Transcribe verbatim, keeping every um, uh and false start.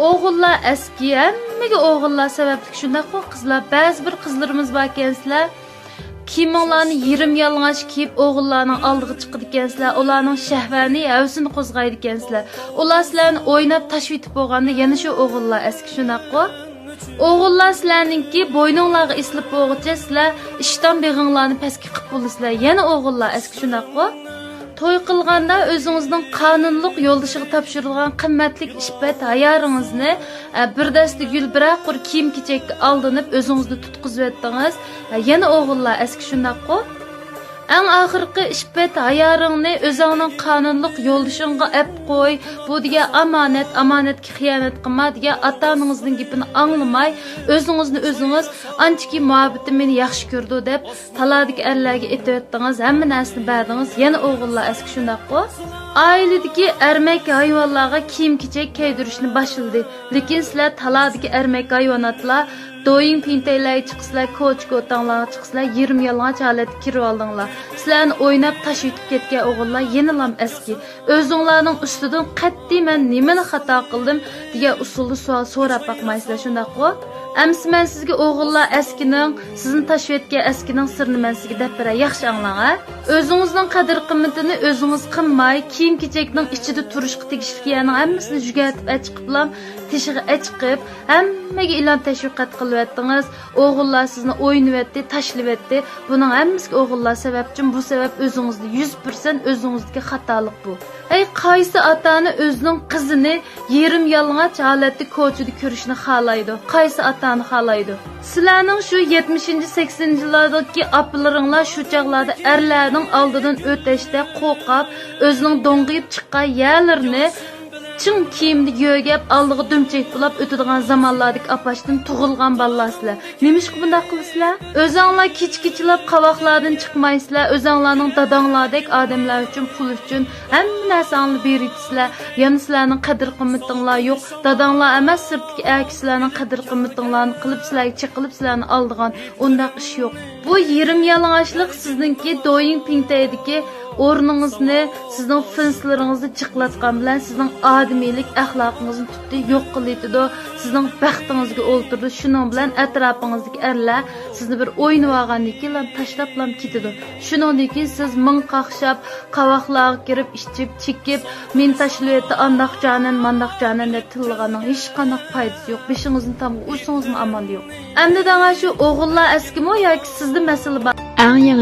ئوغۇللار ئەسكى، ھەممىگە ئوغۇللار سەۋەبلىك، شۇنداققۇ قىزلار؟ بەزى بىر قىزلىرىمىز باركەنسىلەر، كىيىمىڭلارنى يېرىم يالىڭاچ كىيىپ، ئوغۇللارنىڭ ئالدىغا چىقىدىكەنسىلەر، ئۇلارنىڭ شەھۋانىي ھەۋىسىنى قوزغايدىكەنسىلەر. ئۇلار سىلەرنى ئويناپ تاشلىۋېتىپ بولغاندا، يەنە شۇ ئوغۇللار ئەسكى، شۇنداققۇ؟ ئوغۇللار سىلەرنىڭكى بوينۇڭلارغا ئېسىلىپ بولغۇچە، سىلەر ئىشتان بېغىڭلارنى پەسكە قىپ بولىسىلەر، يەنە ئوغۇللار ئەسكى، شۇنداققۇ؟ توي قىلغاندا ئۆزىڭىزنىڭ قانۇنلۇق يولدىشىغا تاپشۇرۇلغان قىممەتلىك ئىپپەت ھايارىڭىزنى، ئە، بىر دەستە گۈل، بىرەر قۇر كىيىم-كېچەككە ئالدىنىپ ئۆزىڭىزنى تۇتقۇزۇۋەتتىڭىز. ئە، يەنە ئوغۇللار ئەسكى، شۇنداققۇ؟ ئەڭ ئاخىرقى ئىپپەت ھايارىڭنى ئۆزۈڭنىڭ قانۇنلۇق يولدىشىڭغا ئەپ قوي. بۇ دېگەن ئامانەت، ئامانەتكە خىيانەت قىلما دېگەن ئاتا-ئانىڭىزنىڭ گېپىنى ئاڭلىماي، ئۆزىڭىزنى ئۆزىڭىز ئانچىكى مۇھەببىتىم مېنى ياخشى كۆرىدۇ دەپ، تالادا ئەرلەرگە ئېتىۋەتتىڭىز، ھەممە نەرسىنى بەردىڭىز، يەنە ئوغۇللار ئەسكى، شۇنداققۇ؟ ئائىلىدىكى ئەرمەك ھايۋانلارغا كىيىم-كېچەك كىيدۈرۈشنى باشلىدى، لېكىن سىلەر تالادىكى ئەرمەك ھايۋاناتلار، دويىڭ پىڭتەيلەرگە چىقىسىلەر، كوچا-كوتاڭلارغا چىقىسىلەر، يېرىم-يالىڭاچ ھالەتتە كىرىۋالدىڭلار. سىلەرنى ئويناپ تاشلىۋېتىپ كەتكەن ئوغۇللار يەنىلا ئەسكى. ئۆزۈڭلارنىڭ ئۈستىدىن قەتئىي مەن نېمىنى خاتا قىلدىم دېگەن ئۇسۇلدا سوئال سوراپ باقمايسىلەر، شۇنداققۇ؟ ئەمسە مەن سىزگە ئوغۇللار ئەسكىنىڭ، سىزنى تاشلىۋەتكەن ئەسكىنىڭ سىرىنى مەن سىزگە دەپ بېرەي، ياخشى ئاڭلاڭ، ھە؟ ئۆزىڭىزنىڭ قەدىر-قىممىتىنى ئۆزىڭىز قىلماي، كىيىم-كېچەكنىڭ ئىچىدە تۇرۇشقا تېگىشلىك يەرنىڭ ھەممىسىنى يۈگەرتىپ ئەچىقىپلام، تېشىغا ئەچىقىپ، ھەممىگە ئېلان تەشۋىقات قىلىۋەتتىڭىز. ئوغۇللار سىزنى ئوينىۋەتتى، تاشلىۋەتتى. بۇنىڭ ھەممىسىگە ئوغۇللار سەۋەبچىمۇ؟ بۇ سەۋەب ئۆزىڭىزدە، يۈز پىرسەنت ئۆزىڭىزدىكى خاتالىق بۇ. ئەي، قايسى ئاتا-ئانا ئۆزىنىڭ قىزىنى يېرىم يالىڭاچ ھالەتتە كوچىدا كۆرۈشنى خالايدۇ؟ قايسى ئاتا-ئانا خالايدۇ؟ سىلەرنىڭ شۇ يەتمىشىنچى، سەكسىنىنچى يىللاردىكى ئاپىلىرىڭلار شۇ چاغلاردا ئەرلەرنىڭ ئالدىدىن ئۆتەشتە قورقۇپ، ئۆزىنىڭ دوڭغىيىپ چىققان يەرلىرىنى چىڭ كىيىمدە يۆگەپ، ئالدىغا دۈمچەك بۇلاپ ئۆتىدىغان زامانلاردىكى ئاپاشتىن تۇغۇلغان بالىلارسىلەر. نېمىشقا بۇنداق قىلىسىلەر؟ ئۆزەڭلار كېچە-كېچىلاپ قاۋاقلاردىن چىقمايسىلەر، ئۆزەڭلارنىڭ داداڭلاردەك ئادەملەر ئۈچۈن، پۇل ئۈچۈن ھەممە نەرسەڭلارنى بېرىۋېتىسىلەر. يەنە سىلەرنىڭ قەدىر-قىممىتىڭلار يوق. داداڭلار ئەمەس، سىرتتىكى ئەر كىشىلەرنىڭ قەدىر-قىممىتىڭلارنى قىلىپ، سىلەرگە چېقىلىپ، سىلەرنى ئالىدىغان ئۇنداق ئىش يوق. بۇ يېرىم يالىڭاچلىق سىزنىڭكى دويىڭ پىڭتەيدىكى ئورنىڭىزنى، سىزنىڭ فىنسلىرىڭىزنى جىقلاتقان بىلەن سىزنىڭ ئادىمىيلىك ئەخلاقىڭىزنى تۇتتى، يوق قىلىۋېتىدۇ، سىزنىڭ بەختىڭىزگە ئولتۇردى. شۇنىڭ بىلەن ئەتراپىڭىزدىكى ئەرلەر سىزنى بىر ئوينىۋالغاندىن كېيىنلا تاشلاپلا كېتىدۇ. شۇنىڭدىن كېيىن سىز مىڭ قاقشاپ، قاۋاقلارغا كىرىپ، ئىچىپ، چېكىپ، مېنى تاشلىۋەتتى، ئانداق جانان، مانداق جانان دەپ تىللىغاننىڭ ھېچقانداق پايدىسى يوق. بېشىڭىزنى تامغا ئۇرسىڭىزمۇ ئامالى يوق. ئەمدى دەڭا، شۇ ئوغۇللار ئەسكىمۇ ياكى سىزدە مەسىلە بار؟ ئەڭ يېڭى